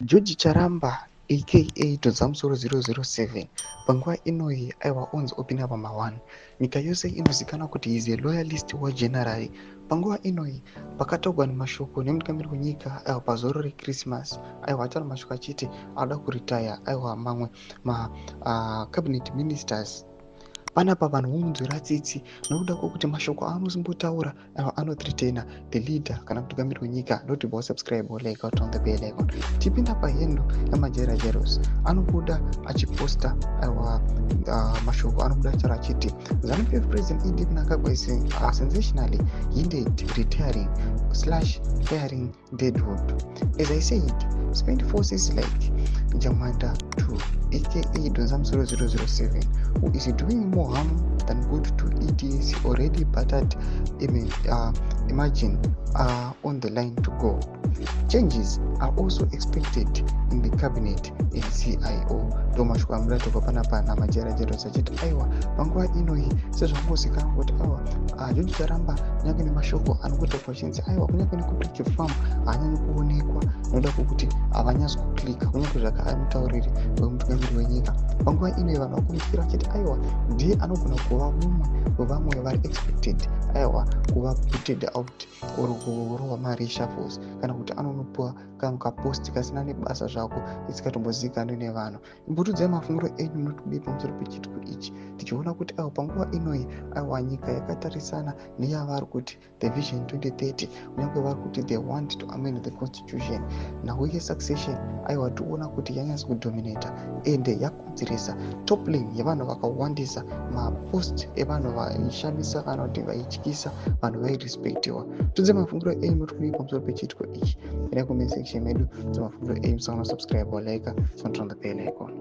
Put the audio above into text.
George Charamba aka Dodzamusoro 007 panguva inoyi aiwa onzi opinda pama1. Nyika yose inozivikanwa kuti he is a loyalist wageneral. Panguva inoyi pakataurwa nemashoko nemutungamiri wenyika, aiwa, pazoro reChristmas, aiwa, ataura mashoko achiti anoda kuretire, aiwa, mamwe macabinet ministers. Panapa vanhu vomunzwira tsitsi nokuda kwokuti mashoko aanozombotaura, aiwa, anothreatena the leader kana mutungamiri wenyika. Noti subscribe, like, on the bell icon. Tipinda pahandle yaMajaira Jairos, anobuda achiposta, aiwa, mashoko anobuda achitaura achiti ZANU PF President ED Mnangagwa is sensationally hinted retiring/firing deadwood. As I said, spent forces like Jamanda 2 aka Donzamusoro 007, who is doing more harm than good to ED's already battered imagine, are on the line to go. Changes are also expected in the cabinet and CIO. Ndo mashoko amuratobva panapa naMajaira Jairos achiti, aiwa, panguva inoyi sezvangozikanwa kuti, aiwa, George Charamba kunyange nemashoko anongotaurwa achinzi, aiwa, kunyange nekuBridge Farm haanyanyi kuonekwa nokuda kwokuti havanyatsi kuclicka, kunyange zvaka mutauriri wemutungamiri wenyika. Panguva inoyi vanhu vakumukira vachiti, aiwa, ndiye anogona kuva mumwe wevamwe vari expected, aiwa, kuva booted out or kurohwa mareshuffles, kana kuti anonopiwa kamwe kapost kasina nebasa zvako, isikatombozivikanwi nevanhu. Imbotudzai mafungiro enyu, munotidii pamusoro pechiitiko ichi, tichiona kuti, aiwa, panguva inoyi, aiwa, nyika yakatarisana neyavari kuti the Vision 2030, kunyange vari kuti they want to amend the constitution. Nhau yesuccession, aiwa, tiona kuti yanyatsa kudominata ende yakonzeresa toppling yevanhu vakawandisa, mapost evanhu vaishamisa kana kuti vaityisa, vanhu vairespectiwa. Tudze mafungiro enyu, muri kudii pamusoro pechiitiko ichi? Endai comment section medu, dzemafungiro enyu. Musaona subscribe, like, turn on the bell icon.